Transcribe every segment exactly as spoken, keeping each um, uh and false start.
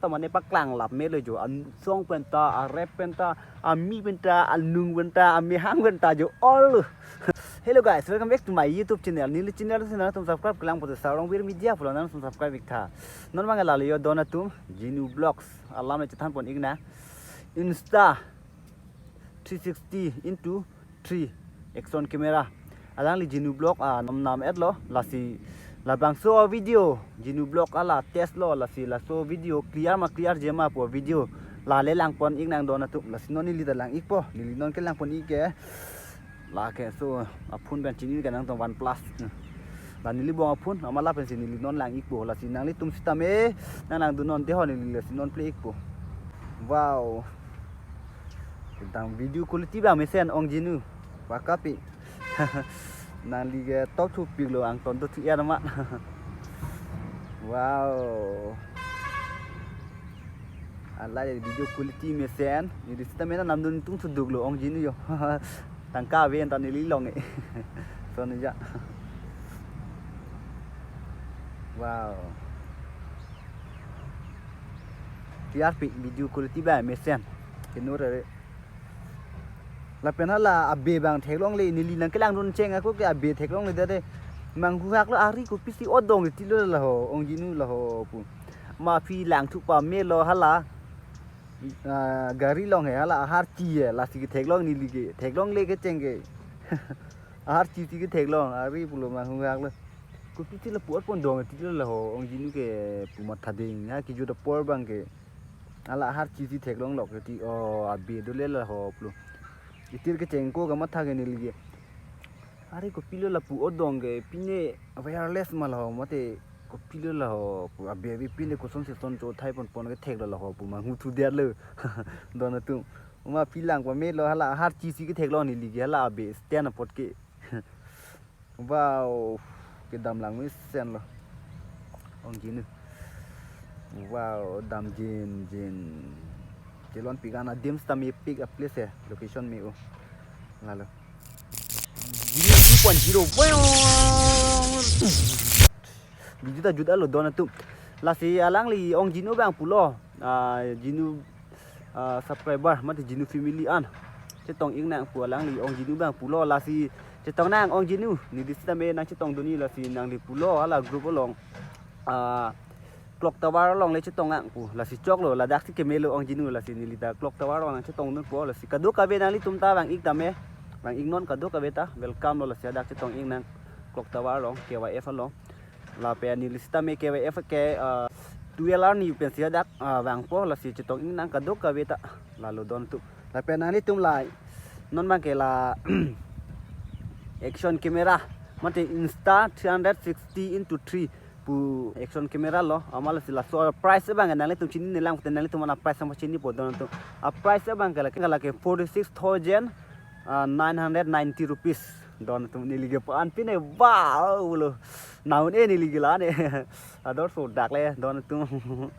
ta mane paklang lap melo jo, asong penta, arep penta, ami penta, anung penta, amehang penta jo all. Hello guys, welcome back to my YouTube channel. Neli channel si nangtum subscribe kelang pote Sarong Bir Media pulo nangtum subscribe ik tha. Non abang lalo yo don atum Jinu Vlogs alam le chethan pon ik nang. Insta three sixty into three action camera. Alangli Jinu Vlog a nam nam et lo, lasi labangso video Jinu Vlog ala test lo, lasi laso video clear ma clear-je ma pu video la le lang pon ik nang don atum, lasi non neli ta lang ikpo, neli non kelang pon ik ke. Lake so aphone pen chini ke nangtum OnePlus. La neli bong aphone, amat lapen si neli non lang ikpo, lasi nanglitum sitame nang langdun non te ho, neli lasi non play ikpo. Wow. Kedam video quality abang mesen ong Jinu. Wakapi. Nangli ke top thu pik lo, angton to thu er amat. Wow. Alai video quality mesen. Neli sitame nanglitum thuduk lo ong Jinu yo. Tangka ave anta neli long e. Son ja. Wow. Clear pik, video quality abang mesen. Keno re. Lapen hala abe abang theklongle, neli nang kelang dun cheng ako ke abe theklongle dade. Manghuhak lo, ari kopisi odong ti lo laho, ong Jinu laho pu. Ma aphi lang thu pame lo hala. Ah, gari along he hala ahar chi he, lasi ketheklong neli ke. Theklongle kecheng ke. Ahar chi si ketheklong, ari pulo manghuhak lo. Kopisi lapu ot pon dong ti lo laho, ong Jinu ke pu matha ding ha kejut apor abang ke. Hala ahar chi si theklong lok ti, o, abe dole laho pulo. Itir kecheng ako kamatha ke neli ke. Ari kopilo lapu odong ke, pine wireless ma laho, mate kopilo laho pu abe abe pine koson se son chothai pon pon kethek lo laho pu manghu thu der lo. Don atum. Ma aphi lang pame lo, hala ahar chi si ketheklong neli ke, hala abe stand apot ke. Wow, kedam lang mesen lo. Ong Jinu. Wow, dam jin jin. Chelon pik an adim sitame pik a place he, location me o. Lalo. Jinu two point zero. Wow. Video ta jut alo don atum. Lasi alangli ong Jinu abang pulo. Ah, Jinu ah, subscriber, mate Jinu family an chetong ik nang pu alangli ong Jinu abang pulo, lasi chetong nang ong Jinu, neli sitame nang chetong dunji, lasi nangli pulo hala group along, ah, Clock Tower along le chetong nang pu, lasi choklo, ladak si keme lo ong Jinu, lasi neli ta Clock Tower along nang chetong dunpo, lasi kadokave nanglitum ta vang ik tame, vang ik non kadokave ta, welcome lo, lasi hadak chetong ik nang Clock Tower along, K Y F along. Lapen neli sitame K Y F ke, ah, twelve arni pensi hadak, ah, vangpo, lasi chetong ik nang kadokave ta, lalo don atum. Lapen nanglitum la non abang ke la action camera, mate Insta three hundred sixty into three pu action camera lo, amat lasi laso price abang ke nanglitum chinine lang pute nanglitum ana price sama chinipo don atum. A price abang ke la, ke la ke forty six thousand, ah, nine hundred ninety rupees. Don atum, neli ke pa-an pine, wow lo. Naun e neli ke la ne. Ador sodak le don atum.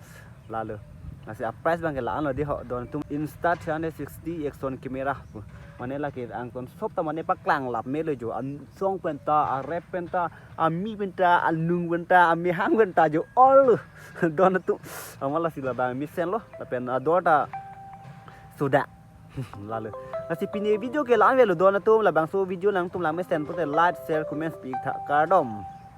Lalo. Lasi a price abang ke la-an lo dei ho don atum. Insta three hundred sixty action camera pu. Mane lake angton sop ta mane paklang lap melo jo. Asong penta, arep penta, ami penta, anung penta, amehang penta jo all lo. Don atum. Amat lasi labang mesen lo. Lapen ador ta sodak. Lalo. Lasi pine video ke la-an avelo don atum, labangso video nangtum lang mesen pute like, share, comments pi ik tha, kardom.